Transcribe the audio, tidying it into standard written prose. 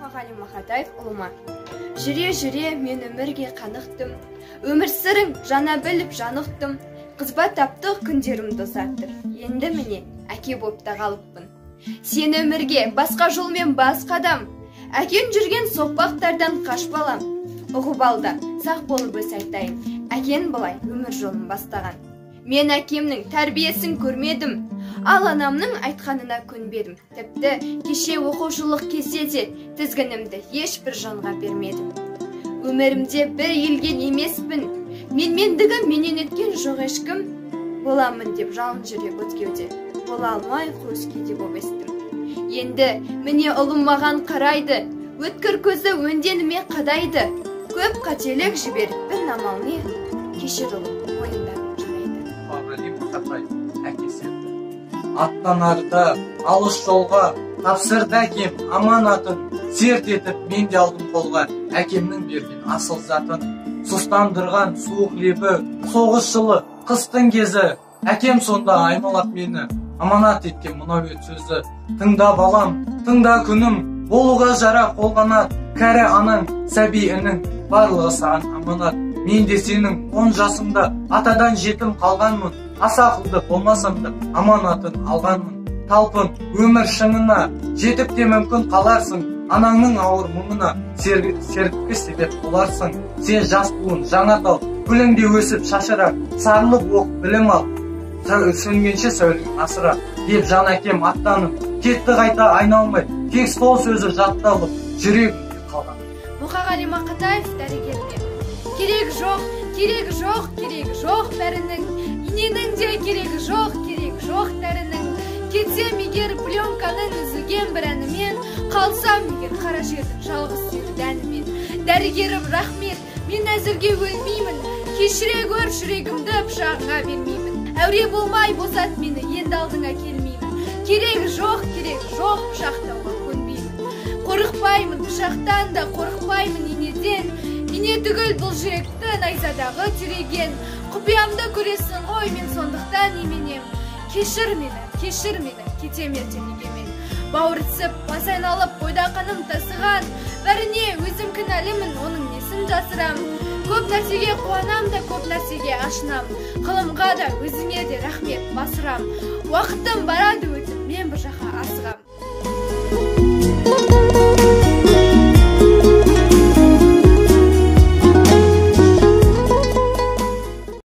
Мұқағали Мақатаев ұлыма. Жүре-жүре мен өмірге қанықтым, өмір сырын жаңа біліп жанықтым, қызба таптық күндерімді ұзарттым. Енді міне әке боп та қалыппын. Сен өмірге басқа жолмен бас қадам, әкең жүрген соқпақтардан қаш балам. Ұғып ал да, сақ болып өс айтайын, әкең былай өмір жолын бастаған. Мен әкемнің тәрбиесін көрмедім, ал анамның айтқанына көнбедім. Тіпті кеше оқушылық кезде де тізгінімді ешбір жанға бермедім. Өмірімде бір елген емеспін, менмендігім менен өткен жоқ ешкім. Боламын деп жалын жүрек өткеуде, бола алмай қос кейде боп естім. Енді міне ұлым маған қарайды, өткір көзі өнденіме қадайды. Көп қателік жіберіппін, амал не, кешір ұлым, мойындап жарайды. Мұқағали Мақатаев әке серті. Аттанарда алыс жолға тапсырды әкем аманатын, серт етіп мен де алдым қолға әкемнің берген асыл затын. Сұстандырған суық лебі, соғыс жылы, қыстың кезі, әкем сонда аймалап мені, аманат еткен мынау ет сөзі. Тыңда балам, тыңда күнім, болуға жара қолғанат, кәрі анаң, сәби інің, барлығы саған аманат. Мен де сенің 10 жасымда атадан жетім қалғанмын, аса ақылды болмасам да аманатын алғанмын. Талпын өмір шыңына, жетіп те мүмкін қаларсың, анаңның ауыр мұңына сергіткіш себеп боларсың. Сен жас буын, жаңа тал, гүліңде өсіп шашыра, сарылып оқып білім ал, сөнгенше сәулең асыра, деп жан әкем аттанып, кетті қайта айналмай, тек сол сөзі жатталып, жүрегімде қалған. Мұқағали Мақатаев дәрігерге. Керек жоқ, керек жоқ, керек жоқ бәрінің, иненің де керегі жоқ, керек жоқ дәрінің. Кетсем егер пленканың үзілген бір әнімен, қалсам егер қара жердің жалғыз сүйір дәнімен. Дәрігерім рахмет, мен әзірге өлмеймін, кешіре гөр жүрегімді пышағыңа бермеймін. Әуре болмай босат мені, енді алдыңа келмеймін. Керек жоқ, керек жоқ, пышақтауға көнбеймін. Қорықпаймын пышақтан да, қорықпаймын инеден. Ине түгіл бұл жүректі найзадағы түреген. Құпиямды көресің ғой, мен сондықтан именем. Кешір мені, кешір мені, кетем ертең үйге мен. Бауыр тісіп, бас айналып, бойда қаным тасыған. Бәріне өзім кінәлімін, оның несін жасырам. Көп нәрсеге қуанам да, көп нәрсеге ашынам. Қылымға да, өзіңе де рахмет басырам. Уақытым барады өтіп, мен бір жаққа асығам.